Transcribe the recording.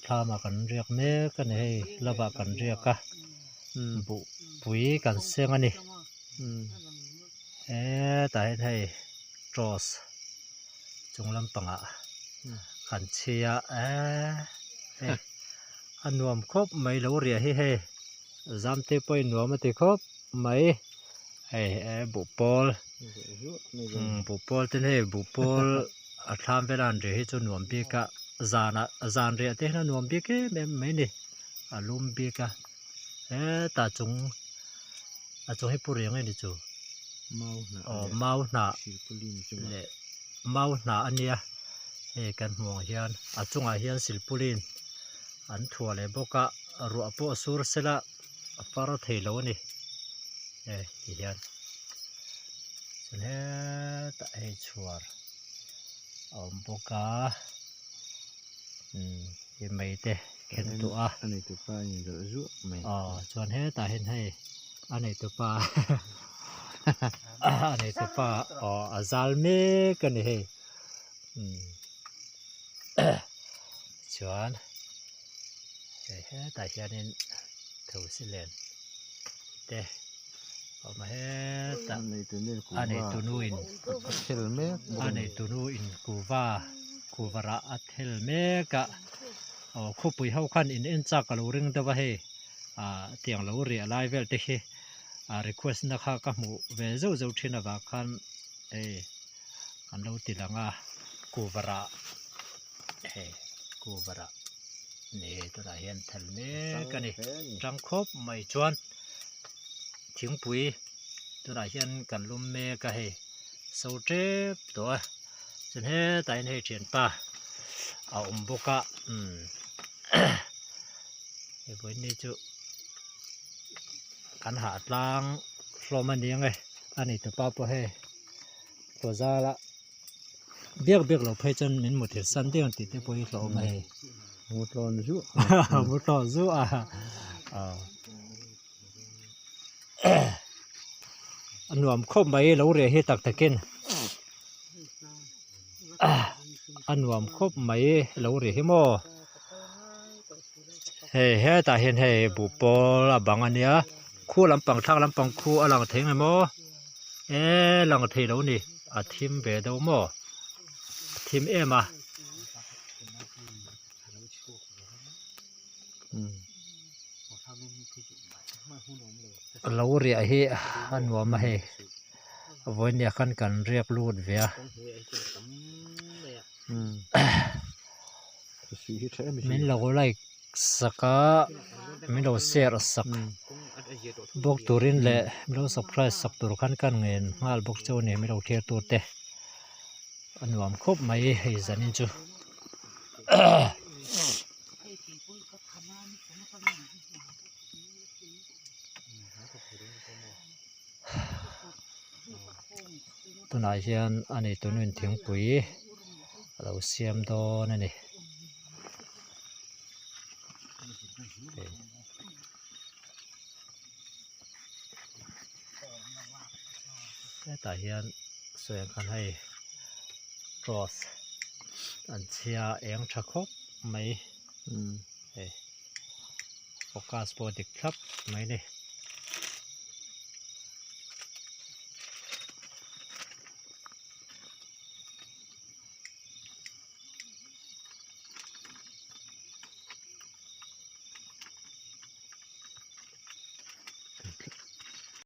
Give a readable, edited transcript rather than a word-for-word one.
thlam ah kan riak mek a ni hei lamah kan riak a buhpui kan seng a ni hetah hian hei cross chung lampangah kan chhi a eee hei a nuam khawp mai lo riah hi hei zamte pawhin nuam a ti khawp mai hei eh buhpawl buhpawl te hei buhpawl a thlam vela an riah hi chu nuam bik a zanah zan riah te hian a nuam bik em em mai a ni a lum bik a hetah chung a chung hi pu riang nge ni chu aw mau hnah leh mau hnah a nia hei kan hmuh ang hian a chungah hian silpauline an thuah leh bawk a ruah pawh a sur sela a far thei lo a ni hei ti hian chuan hetah hei chhuar a awm bawk a umm hei mai te khen tawh a a nei tupa a inzawrh zuah mai aw chuan hetah hian hei a nei tupa a nei tupa aw a zal mek a ni hei umm chuan hei hetah hianin thosi len te a awm a hetah a neitunu in a neitunu in kuhva kuhva rah a thel mek a aw khawpui ho khan in en chak a lo ring deuh a hei ah tiang lo riah lai vel te hi ah request na kha ka hmuh ve zeuh zeuh thin avang khan hei an lo ti lang a kuhva rah hei kuhva rah ni hei tunah hian thel mek a ni tang khawp mai chuan thingpui tunah hian kan lum mek a hei so tep tawh a chuan hetah hian hei thianpa a awm bawk a umm hei vawiin ni chu kan hah tlang hlawm a ni ang e a ni tupa pawh hei tawzala biak biak loh phei chuan min mu thil san deuh ang tih te pawh hi hlauhawm a hei mu tlawn zuah mu tlawn zuah a a nuam khawp mai lo reh hi tak takin a nuam khawp mai lo reh hi maw hei hetah hian hei buhpawl a bang a nia khu lampang thlak lampang khu a lang thei ang em aw. Eee lang thei lo ni a thim ve deuh maw a thim em a. Lo riah hi a nuam a hei vawinia khan kan riak lut ve a min lo like sak a min lo share sak bawk turin leh min lo subscribe sak tur khan ka ngen nghal bawk cheu a ni min lo thlir tur te a nuam khawp mai hei zanin chu. Tunah hian a neitu nu in thingpui a lo siam dawn a ni. Hetah hian sawi ang khan hei cross an chhia eng tha khawp mai hei focus pawh dik thlap mai a ni.